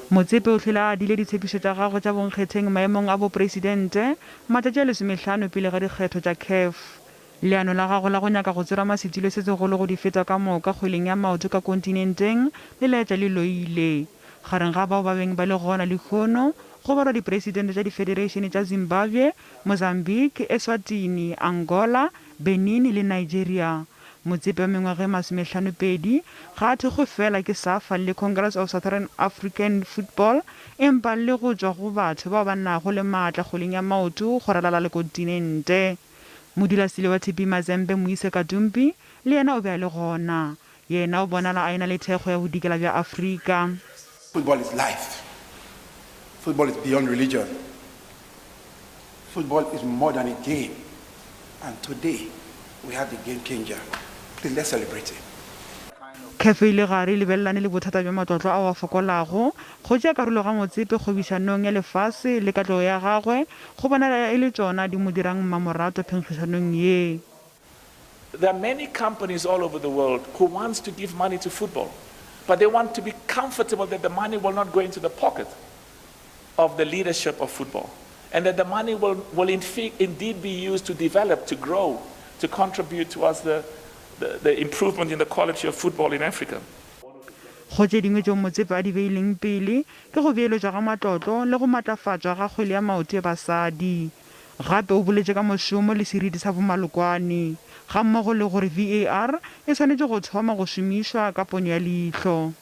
Motsepe o hlwele a adile ditshepišo tša gagwe tša bonkgetheng maemong a bopresidente matšatši a lesomehlano pele ga dikgetho tša Caf. Leano la gagwe la go nyaka go tsorama setulo se segolo go di feta ka moka kgweleng ya maoto ka kontinenteng le laetša le loile. Gareng ga bao ba beng ba le gona lehono go balwa dipresidente tša difedereišene tša Zimbabwe, Mozambique, Eswatini, Angola, Benin le Nigeria. Motsepe wa mengwaga e masomehlanopedi ga a thekgwe feela ke SAFA le Congress of Southern African Football empa le go tšwa go batho bao ba nago le maatla kgweleng ya maoto go ralala le kontinente. Modulasetulo wa TP Mazembe Moise Katumpi le yena o be a le gona. Yena o bonala a e na le thekgo ya Bodikela bja Afrika. Football is life. Football is beyond religion. Football is more than a game. And today, we have the game changer. Please, let's celebrate it. Caf e ile gare e lebelelane le bothata bja matlotlo ao a fokolago. Go tšea karolo ga Motsepe kgwebišanong ya lefase le katlego ya gagwe go bonala e le tšona di mo dirang mmamoratwa phenkgišanong ye. There are many companies all over the world who wants to give money to football, but they want to be comfortable that the money will not go into the pocket of the leadership of football and that the money will, will indeed be used to develop, to grow, to contribute towards the, the, the improvement in the quality of football in Africa. Go tše dingwe tšeo Motsepe a di beileng pele ke go beeletšwa ga matlotlo le go matlafatšwa ga kgwele ya maoto ya basadi. Gape o boletše ka mošomo le seriti sa bomalokwane, gammogo le gore VAR e swanetše go thoma go šomišwa ka ponyo ya leihlo.